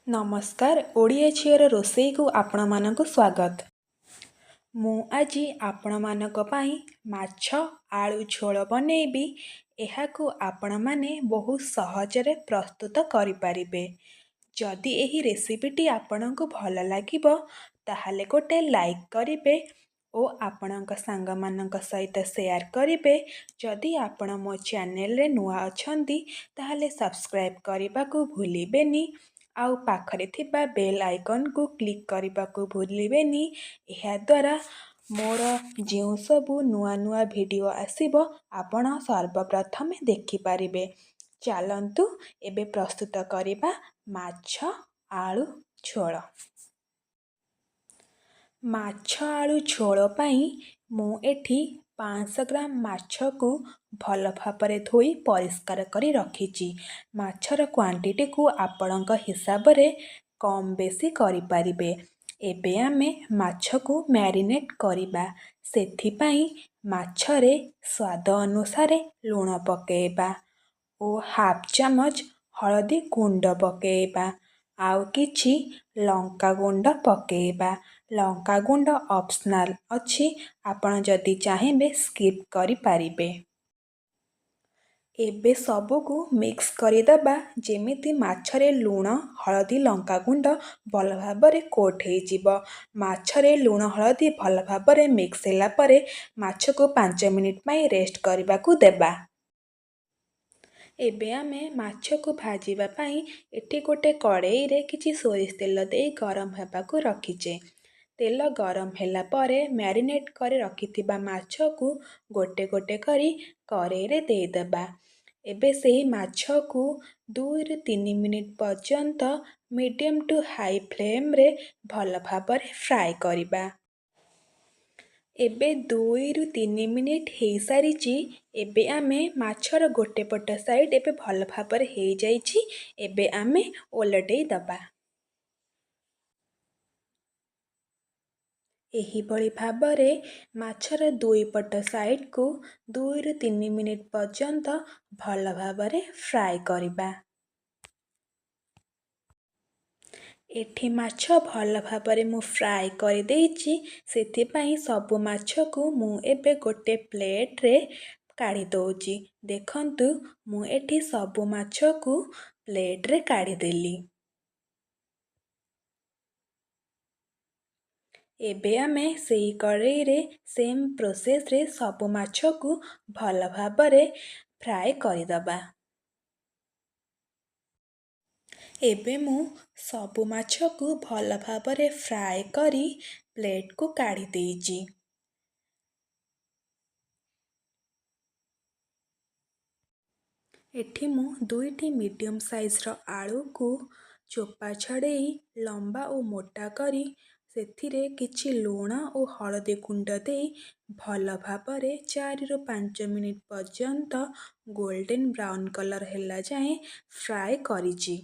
ନମସ୍କାର, ଓଡ଼ିଆ ଝିଅର ରୋଷେଇକୁ ଆପଣମାନଙ୍କୁ ସ୍ୱାଗତ। ମୁଁ ଆଜି ଆପଣମାନଙ୍କ ପାଇଁ ମାଛ ଆଳୁ ଝୋଳ ବନେଇବି। ଏହାକୁ ଆପଣମାନେ ବହୁତ ସହଜରେ ପ୍ରସ୍ତୁତ କରିପାରିବେ। ଯଦି ଏହି ରେସିପିଟି ଆପଣଙ୍କୁ ଭଲ ଲାଗିବ, ତାହେଲେ ଗୋଟେ ଲାଇକ୍ କରିବେ ଓ ଆପଣଙ୍କ ସାଙ୍ଗମାନଙ୍କ ସହିତ ସେୟାର କରିବେ। ଯଦି ଆପଣ ମୋ ଚ୍ୟାନେଲରେ ନୂଆ ଅଛନ୍ତି, ତାହେଲେ ସବସ୍କ୍ରାଇବ୍ କରିବାକୁ ଭୁଲିବେନି ଆଉ ପାଖରେ ଥିବା ବେଲ୍ ଆଇକନ୍କୁ କ୍ଲିକ୍ କରିବାକୁ ଭୁଲିବେନି। ଏହାଦ୍ୱାରା ମୋର ଯେଉଁ ସବୁ ନୂଆ ନୂଆ ଭିଡ଼ିଓ ଆସିବ, ଆପଣ ସର୍ବପ୍ରଥମେ ଦେଖିପାରିବେ। ଚାଲନ୍ତୁ, ଏବେ ପ୍ରସ୍ତୁତ କରିବା ମାଛ ଆଳୁ ଝୋଳ। ମାଛ ଆଳୁ ଝୋଳ ପାଇଁ ମୁଁ ଏଠି 500 ଗ୍ରାମ ମାଛକୁ ଭଲ ଭାବରେ ଧୋଇ ପରିଷ୍କାର କରି ରଖିଛି। ମାଛର କ୍ୱାଣ୍ଟିଟିକୁ ଆପଣଙ୍କ ହିସାବରେ କମ୍ ବେଶୀ କରିପାରିବେ। ଏବେ ଆମେ ମାଛକୁ ମ୍ୟାରିନେଟ୍ କରିବା। ସେଥିପାଇଁ ମାଛରେ ସ୍ୱାଦ ଅନୁସାରେ ଲୁଣ ପକାଇବା ଓ ହାଫ୍ ଚାମଚ ହଳଦୀ ଗୁଣ୍ଡ ପକାଇବା ଆଉ କିଛି ଲଙ୍କା ଗୁଣ୍ଡ ପକାଇବା। ଲଙ୍କା ଗୁଣ୍ଡ ଅପସନାଲ୍ ଅଛି, ଆପଣ ଯଦି ଚାହିଁବେ ସ୍କିପ୍ କରିପାରିବେ। ଏବେ ସବୁକୁ ମିକ୍ସ କରିଦେବା, ଯେମିତି ମାଛରେ ଲୁଣ, ହଳଦୀ, ଲଙ୍କାଗୁଣ୍ଡ ଭଲ ଭାବରେ କୋଟ୍ ହେଇଯିବ। ମାଛରେ ଲୁଣ ହଳଦୀ ଭଲ ଭାବରେ ମିକ୍ସ ହେଲା ପରେ ମାଛକୁ 5 ମିନିଟ୍ ପାଇଁ ରେଷ୍ଟ କରିବାକୁ ଦେବା। ଏବେ ଆମେ ମାଛକୁ ଭାଜିବା ପାଇଁ ଏଠି ଗୋଟେ କଡ଼େଇରେ କିଛି ସୋରିଷ ତେଲ ଦେଇ ଗରମ ହେବାକୁ ରଖିଛେ। ତେଲ ଗରମ ହେଲା ପରେ ମ୍ୟାରିନେଟ୍ କରି ରଖିଥିବା ମାଛକୁ ଗୋଟେ ଗୋଟେ କରି କରେଇରେ ଦେଇଦେବା। ଏବେ ସେହି ମାଛକୁ 2ରୁ 3 ମିନିଟ୍ ପର୍ଯ୍ୟନ୍ତ ମିଡ଼ିୟମ୍ ଟୁ ହାଇ ଫ୍ଲେମ୍ରେ ଭଲ ଭାବରେ ଫ୍ରାଏ କରିବା। ଏବେ 2ରୁ 3 ମିନିଟ୍ ହେଇସାରିଛି। ଏବେ ଆମେ ମାଛର ଗୋଟେ ପଟ ସାଇଡ଼୍ ଏବେ ଭଲ ଭାବରେ ହେଇଯାଇଛି। ଏବେ ଆମେ ଓଲଟେଇ ଦେବା। ଏହିଭଳି ଭାବରେ ମାଛର ଦୁଇ ପଟ ସାଇଡ଼୍କୁ 2ରୁ 3 ମିନିଟ୍ ପର୍ଯ୍ୟନ୍ତ ଭଲ ଭାବରେ ଫ୍ରାଏ କରିବା। ଏଠି ମାଛ ଭଲ ଭାବରେ ମୁଁ ଫ୍ରାଏ କରିଦେଇଛି, ସେଥିପାଇଁ ସବୁ ମାଛକୁ ମୁଁ ଏବେ ଗୋଟେ ପ୍ଲେଟ୍ରେ କାଢ଼ି ଦେଉଛି। ଦେଖନ୍ତୁ, ମୁଁ ଏଠି ସବୁ ମାଛକୁ ପ୍ଲେଟ୍ରେ କାଢ଼ିଦେଲି। ଏବେ ଆମେ ସେଇ କଡ଼େଇରେ ସେମ୍ ପ୍ରୋସେସ୍ରେ ସବୁ ମାଛକୁ ଭଲ ଭାବରେ ଫ୍ରାଏ କରିଦେବା। ଏବେ ମୁଁ ସବୁ ମାଛକୁ ଭଲ ଭାବରେ ଫ୍ରାଏ କରି ପ୍ଲେଟ୍କୁ କାଢ଼ି ଦେଇଛି। ଏଠି ମୁଁ ଦୁଇଟି ମିଡ଼ିୟମ୍ ସାଇଜ୍ର ଆଳୁକୁ ଚୋପା ଛଡ଼େଇ ଲମ୍ବା ଓ ମୋଟା କରି ସେଥିରେ କିଛି ଲୁଣ ଓ ହଳଦୀ ଗୁଣ୍ଡ ଦେଇ ଭଲ ଭାବରେ 4ରୁ 5 ମିନିଟ୍ ପର୍ଯ୍ୟନ୍ତ ଗୋଲ୍ଡେନ୍ ବ୍ରାଉନ୍ କଲର୍ ହେଲା ଯାଏଁ ଫ୍ରାଏ କରିଛି।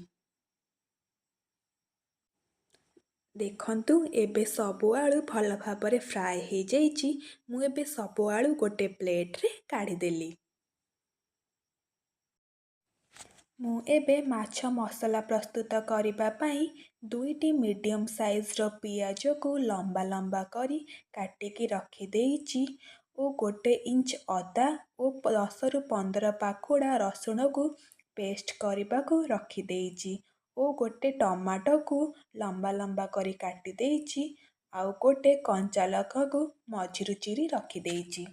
ଦେଖନ୍ତୁ, ଏବେ ସବୁ ଆଳୁ ଭଲ ଭାବରେ ଫ୍ରାଏ ହେଇଯାଇଛି। ମୁଁ ଏବେ ସବୁ ଆଳୁ ଗୋଟେ ପ୍ଲେଟ୍ରେ କାଢ଼ିଦେଲି। ମୁଁ ଏବେ ମାଛ ମସଲା ପ୍ରସ୍ତୁତ କରିବା ପାଇଁ ଦୁଇଟି ମିଡ଼ିୟମ୍ ସାଇଜ୍ର ପିଆଜକୁ ଲମ୍ବା ଲମ୍ବା କରି କାଟିକି ରଖିଦେଇଛି ଓ 1 ଇଞ୍ଚ ଅଦା ଓ 10ରୁ 15 ପାଖୁଡ଼ା ରସୁଣକୁ ପେଷ୍ଟ କରିବାକୁ ରଖିଦେଇଛି ଓ ଗୋଟେ ଟମାଟୋକୁ ଲମ୍ବା ଲମ୍ବା କରି କାଟିଦେଇଛି ଆଉ ଗୋଟେ କଞ୍ଚା ଲଙ୍କାକୁ ମଝିରୁ ଚିରି ରଖିଦେଇଛି।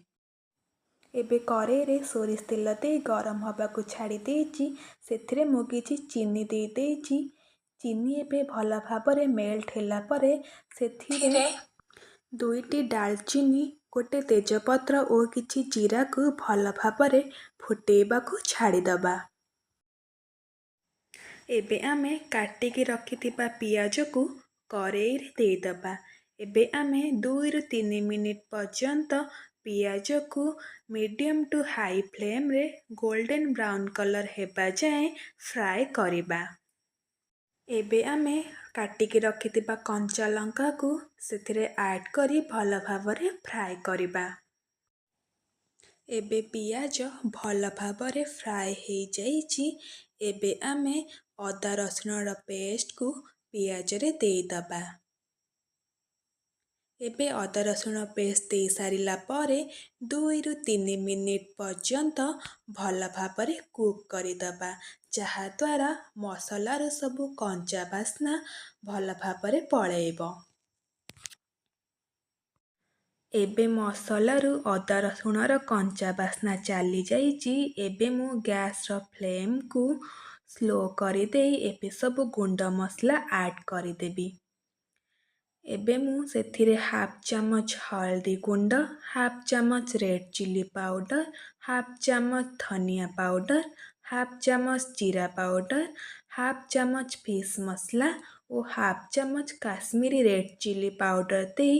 ଏବେ କରେଇରେ ସୋରିଷ ତେଲ ଦେଇ ଗରମ ହେବାକୁ ଛାଡ଼ି ଦେଇଛି। ସେଥିରେ ମୁଁ କିଛି ଚିନି ଦେଇଦେଇଛି। ଚିନି ଏବେ ଭଲ ଭାବରେ ମେଲ୍ଟ ହେଲା ପରେ ସେଥିରେ ଦୁଇଟି ଡାଲଚିନି, ଗୋଟେ ତେଜପତ୍ର ଓ କିଛି ଜିରାକୁ ଭଲ ଭାବରେ ଫୁଟେଇବାକୁ ଛାଡ଼ିଦେବା। ଏବେ ଆମେ କାଟିକି ରଖିଥିବା ପିଆଜକୁ କରେଇରେ ଦେଇଦେବା। ଏବେ ଆମେ 2ରୁ 3 ମିନିଟ୍ ପର୍ଯ୍ୟନ୍ତ ପିଆଜକୁ ମିଡ଼ିୟମ୍ ଟୁ ହାଇ ଫ୍ଲେମ୍ରେ ଗୋଲ୍ଡେନ୍ ବ୍ରାଉନ୍ କଲର୍ ହେବା ଯାଏଁ ଫ୍ରାଏ କରିବା। ଏବେ ଆମେ କାଟିକି ରଖିଥିବା କଞ୍ଚା ଲଙ୍କାକୁ ସେଥିରେ ଆଡ଼୍ କରି ଭଲ ଭାବରେ ଫ୍ରାଏ କରିବା। ଏବେ ପିଆଜ ଭଲ ଭାବରେ ଫ୍ରାଏ ହେଇଯାଇଛି। ଏବେ ଆମେ ଅଦା ରସୁଣର ପେଷ୍ଟକୁ ପିଆଜରେ ଦେଇଦେବା। ଏବେ ଅଦା ରସୁଣ ପେଷ୍ଟ ଦେଇସାରିଲା ପରେ 2ରୁ 3 ମିନିଟ୍ ପର୍ଯ୍ୟନ୍ତ ଭଲ ଭାବରେ କୁକ୍ କରିଦେବା, ଯାହାଦ୍ୱାରା ମସଲାରୁ ସବୁ କଞ୍ଚା ବାସ୍ନା ଭଲ ଭାବରେ ପଳେଇବ। ଏବେ ମସଲାରୁ ଅଦା ରସୁଣର କଞ୍ଚା ବାସ୍ନା ଚାଲିଯାଇଛି। ଏବେ ମୁଁ ଗ୍ୟାସ୍ର ଫ୍ଲେମ୍କୁ ସ୍ଲୋ କରିଦେଇ ଏବେ ସବୁ ଗୁଣ୍ଡ ମସଲା ଆଡ଼୍ କରିଦେବି। ଏବେ ମୁଁ ସେଥିରେ ହାଫ୍ ଚାମଚ ହଳଦୀ ଗୁଣ୍ଡ, ହାଫ୍ ଚାମଚ ରେଡ଼୍ ଚିଲି ପାଉଡ଼ର, ହାଫ୍ ଚାମଚ ଧନିଆ ପାଉଡ଼ର, ହାଫ୍ ଚାମଚ ଜିରା ପାଉଡ଼ର, ହାଫ୍ ଚାମଚ ଫିସ୍ ମସଲା ଓ ହାଫ୍ ଚାମଚ କାଶ୍ମୀରୀ ରେଡ଼୍ ଚିଲି ପାଉଡ଼ର ଦେଇ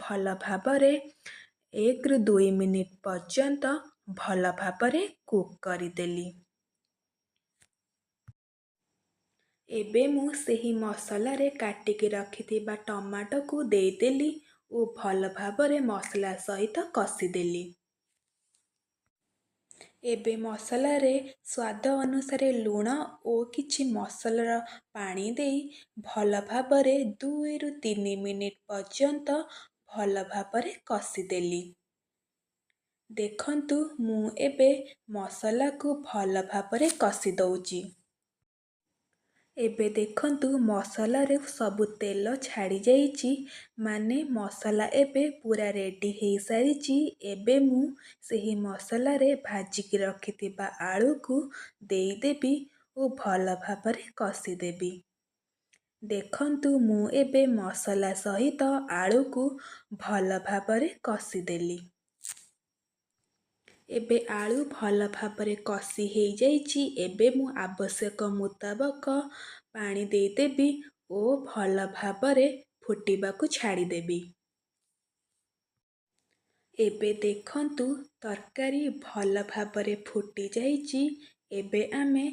ଭଲ ଭାବରେ 1ରୁ 2 ମିନିଟ୍ ପର୍ଯ୍ୟନ୍ତ ଭଲ ଭାବରେ କୁକ୍ କରିଦେଲି। ଏବେ ମୁଁ ସେହି ମସଲାରେ କାଟିକି ରଖିଥିବା ଟମାଟୋକୁ ଦେଇଦେଲି ଓ ଭଲ ଭାବରେ ମସଲା ସହିତ କଷିଦେଲି। ଏବେ ମସଲାରେ ସ୍ୱାଦ ଅନୁସାରେ ଲୁଣ ଓ କିଛି ମସଲାର ପାଣି ଦେଇ ଭଲ ଭାବରେ 2ରୁ 3 ମିନିଟ୍ ପର୍ଯ୍ୟନ୍ତ ଭଲ ଭାବରେ କଷିଦେଲି। ଦେଖନ୍ତୁ, ମୁଁ ଏବେ ମସଲାକୁ ଭଲ ଭାବରେ କଷି ଦେଉଛି। ଏବେ ଦେଖନ୍ତୁ, ମସଲାରେ ସବୁ ତେଲ ଛାଡ଼ିଯାଇଛି, ମାନେ ମସଲା ଏବେ ପୁରା ରେଡ଼ି ହେଇସାରିଛି। ଏବେ ମୁଁ ସେହି ମସଲାରେ ଭାଜିକି ରଖିଥିବା ଆଳୁକୁ ଦେଇଦେବି ଓ ଭଲ ଭାବରେ କଷିଦେବି। ଦେଖନ୍ତୁ, ମୁଁ ଏବେ ମସଲା ସହିତ ଆଳୁକୁ ଭଲ ଭାବରେ କଷିଦେଲି। ଏବେ ଆଳୁ ଭଲ ଭାବରେ କଷି ହେଇଯାଇଛି। ଏବେ ମୁଁ ଆବଶ୍ୟକ ମୁତାବକ ପାଣି ଦେଇଦେବି ଓ ଭଲ ଭାବରେ ଫୁଟିବାକୁ ଛାଡ଼ିଦେବି। ଏବେ ଦେଖନ୍ତୁ, ତରକାରୀ ଭଲ ଭାବରେ ଫୁଟି ଯାଇଛି। ଏବେ ଆମେ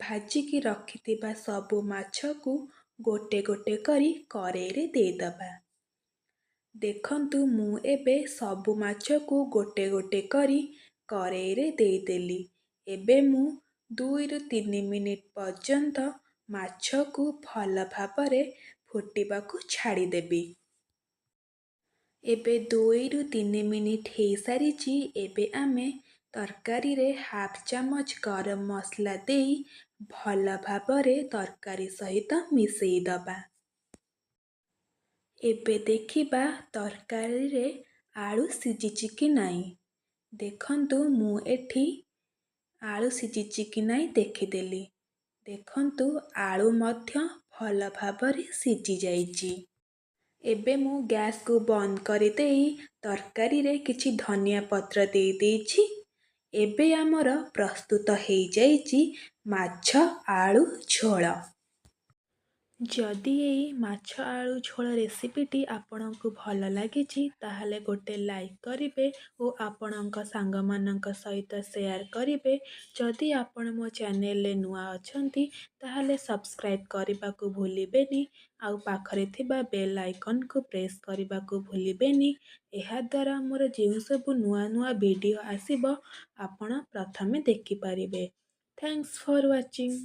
ଭାଜିକି ରଖିଥିବା ସବୁ ମାଛକୁ ଗୋଟେ ଗୋଟେ କରି କରେଇରେ ଦେଇଦେବା। ଦେଖନ୍ତୁ, ମୁଁ ଏବେ ସବୁ ମାଛକୁ ଗୋଟେ ଗୋଟେ କରି କରେଇରେ ଦେଇଦେଲି। ଏବେ ମୁଁ 2ରୁ 3 ମିନିଟ୍ ପର୍ଯ୍ୟନ୍ତ ମାଛକୁ ଭଲ ଭାବରେ ଫୁଟିବାକୁ ଛାଡ଼ିଦେବି। ଏବେ 2ରୁ 3 ମିନିଟ୍ ହେଇସାରିଛି। ଏବେ ଆମେ ତରକାରୀରେ ହାଫ୍ ଚାମଚ ଗରମ ମସଲା ଦେଇ ଭଲ ଭାବରେ ତରକାରୀ ସହିତ ମିଶାଇ ଦେବା। ଏବେ ଦେଖିବା ତରକାରୀରେ ଆଳୁ ସିଝିଛି କି ନାହିଁ। ଦେଖନ୍ତୁ, ମୁଁ ଏଠି ଆଳୁ ସିଝିଛି କି ନାହିଁ ଦେଖିଦେଲି। ଦେଖନ୍ତୁ, ଆଳୁ ମଧ୍ୟ ଭଲ ଭାବରେ ସିଝି ଯାଇଛି। ଏବେ ମୁଁ ଗ୍ୟାସ୍କୁ ବନ୍ଦ କରିଦେଇ ତରକାରୀରେ କିଛି ଧନିଆ ପତ୍ର ଦେଇଦେଇଛି। ଏବେ ଆମର ପ୍ରସ୍ତୁତ ହେଇଯାଇଛି ମାଛ ଆଳୁ ଝୋଳ। ଯଦି ଏଇ ମାଛ ଆଳୁ ଝୋଳ ରେସିପିଟି ଆପଣଙ୍କୁ ଭଲ ଲାଗିଛି, ତାହେଲେ ଗୋଟେ ଲାଇକ୍ କରିବେ ଓ ଆପଣଙ୍କ ସାଙ୍ଗମାନଙ୍କ ସହିତ ସେୟାର କରିବେ। ଯଦି ଆପଣ ମୋ ଚ୍ୟାନେଲରେ ନୂଆ ଅଛନ୍ତି, ତାହେଲେ ସବସ୍କ୍ରାଇବ୍ କରିବାକୁ ଭୁଲିବେନି ଆଉ ପାଖରେ ଥିବା ବେଲ୍ ଆଇକନ୍କୁ ପ୍ରେସ୍ କରିବାକୁ ଭୁଲିବେନି। ଏହାଦ୍ୱାରା ମୋର ଯେଉଁ ସବୁ ନୂଆ ନୂଆ ଭିଡ଼ିଓ ଆସିବ, ଆପଣ ପ୍ରଥମେ ଦେଖିପାରିବେ। Thanks for watching.